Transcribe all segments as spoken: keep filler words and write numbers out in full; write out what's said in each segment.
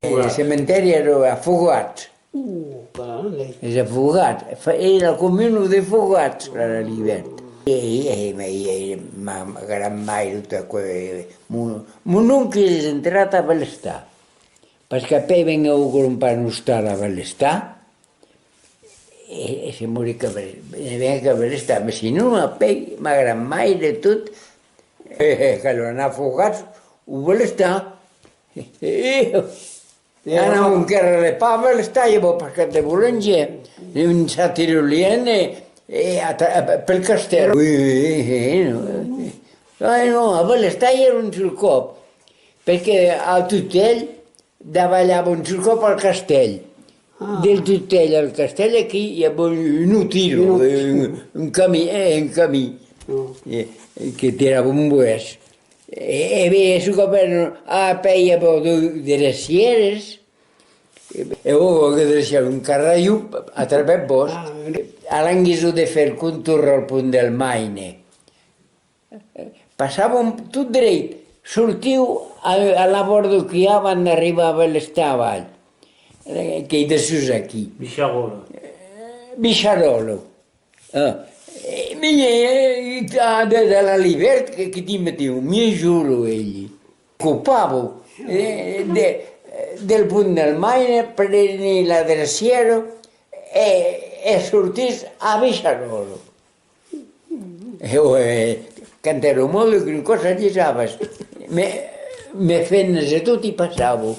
E le cementèri èra a Fogats. Es a Fogats. Fa-, e la comuna de Fogats, la, la Libèrt. E, e, e, e ma, ma grand-maire, tot aquò, e, mon, mon oncle es enterrat a Belestar. Parce qu'apèi venguèc crompar un ostal a Belestar. E, e se moric a Bel-, e venguec a Belestar. Mas sinon, apèi, ma grand-maire e tot, e, e, calò anar a Fogats o Belestar. E, e, Anàvem encara de Pavel, estàvem al pascat de Boulanger, un Satirolien, e, e a, a, pel castèl. Oui, oui, oui, oui, non. Ai, non, a Belestar èra un sol còp, perque al Tutèl davalhava un sol còp al castèl. Del Tutèl al castèl, aquí i avè un, un tiro, un, un camin, eh, un camin, eh, que tirava un boès. E, e ben, e çò qu'apèran, apèi i avè de, de drecièras, e, e ò, que dreciava un carralhon a travèrs bòsc, a l'enguisa de fèr contorn al pont del Maine. Passavan tot dreit, sortiu a, a la bòrda que i a avant d'arribar a Belestar aval, eh, qu'ei dessús aquí. Bicharòla. Eh, Bicharòla. Ah, e, mi, eh, a, de, de la Libèrt que, que ti metiu, mi juro, elhi. Copavo, eh, de, del pont del Maine, preni la drecièra e, e sortís a Bicharòla. E, eh, quand èra mòde, qu'un còp s'avisava, me, me femnas e tot i passavo.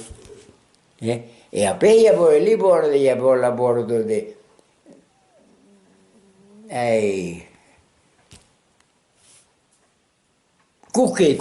Eh? E apèi i avè li bòrda, i avè la bòrda de, Ei. Coquet.